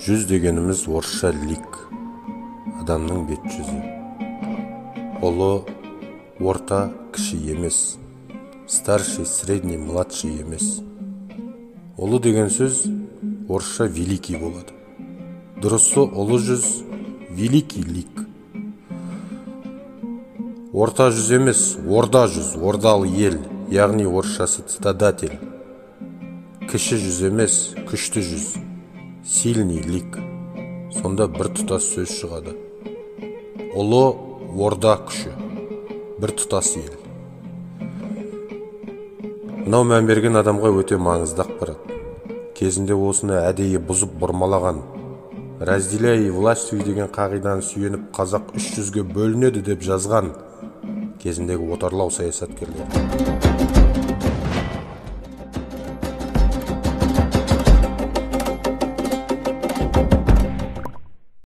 Жүз дегеніміз орысша лик, адамның бет жүзі. Ұлы, орта, кіші емес. Старший, средний, младший емес. Ұлы деген сөз орысша великий болады. Дұрысы ұлы жүз, великий лик. Орта жүз емес, орда жүз, ордалы ел, яғни орысшасы цитадель. Кіші жүз емес, күшті жүз, сильный лик. Сонда бір тұтас сөз шығады. Ұлы орда күші, бір тұтас ел. Мынау мән берген адамға өте маңызды ақпарат. Кезінде осыны әдейі бұзып бұрмалаған, разделяй и властвуй деген қағиданы сүйеніп қазақ 300-ге бөлінеді деп жазған кезіндегі отарлау саясаткерлері.